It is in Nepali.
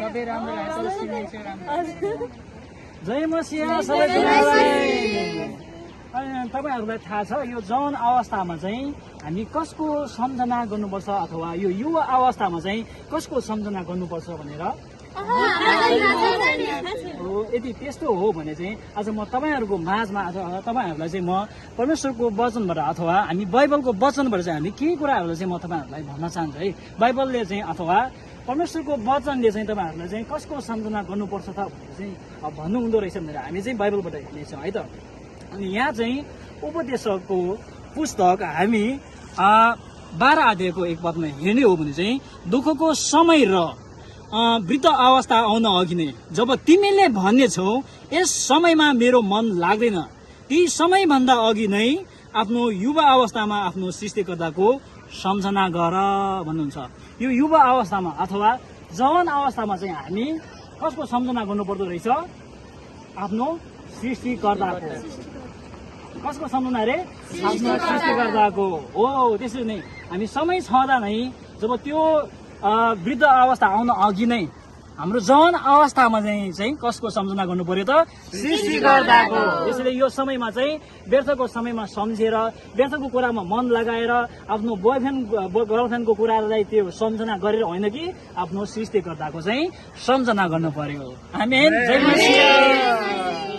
सबै राम्रो लाग्छ सिमी चाहिँ राम्रो जय मसिह सबैजनालाई। अनि तपाईहरुलाई थाहा छ यो जवान अवस्थामा चाहिँ हामी कसको सम्झना गर्नुपर्छ अथवा यो युवा अवस्थामा चाहिँ कसको सम्झना गर्नुपर्छ भनेर यदि त्यस्तो हो भने चाहिँ आज म तपाईहरुको माझमा अथवा तपाईहरुलाई चाहिँ म परमेश्वरको वचनबाट अथवा हामी बाइबलको वचनबाट चाहिँ हामी केही कुराहरुलाई चाहिँ म तपाईहरुलाई भन्न चाहन्छु है। बाइबलले चाहिँ अथवा परमेश्वरको वचनले चाहिँ तपाईहरुलाई चाहिँ कसको सम्झना गर्नुपर्छ त भनेर चाहिँ भन्नुहुँदो रहेछ भनेर हामी चाहिँ बाइबलबाट हेर्नेछौँ है त। अनि यहाँ चाहिँ उपदेशकको पुस्तक हामी 12 अध्यायको 1 पदमा हेर्ने हो भने चाहिँ दुःखको समय र वृद्ध अवस्था आउन अघि नै जब तिमीले भन्नेछौ यस समयमा मेरो मन लाग्दैन ती समयभन्दा अघि नै आफ्नो युवा अवस्थामा आफ्नो सृष्टिकर्ताको सम्झना गर भन्नुहुन्छ। यो युवा अवस्थामा अथवा जवान अवस्थामा चाहिँ हामी कसको सम्झना गर्नुपर्दो रहेछ? आफ्नो सृष्टिकर्ताको। कसको सम्झना रे? आफ्नो सृष्टिकर्ताको हो। त्यसरी नै हामी समय छँदा नै जब त्यो वृद्ध अवस्था आउन अघि नै हाम्रो जवान अवस्थामा चाहिँ कसको सम्झना गर्नु पर्यो त? सृष्टिकर्ताको। त्यसैले यो समयमा चाहिँ व्यर्थको समयमा सम्झेर व्यर्थको कुरामा मन लगाएर आफ्नो बोयफ्रेन्ड गर्लफ्रेन्डको कुरालाई त्यो सम्झना गरेर होइन कि आफ्नो सृष्टिकर्ताको चाहिँ सम्झना गर्नु पर्यो। आमेन। जय मसीह।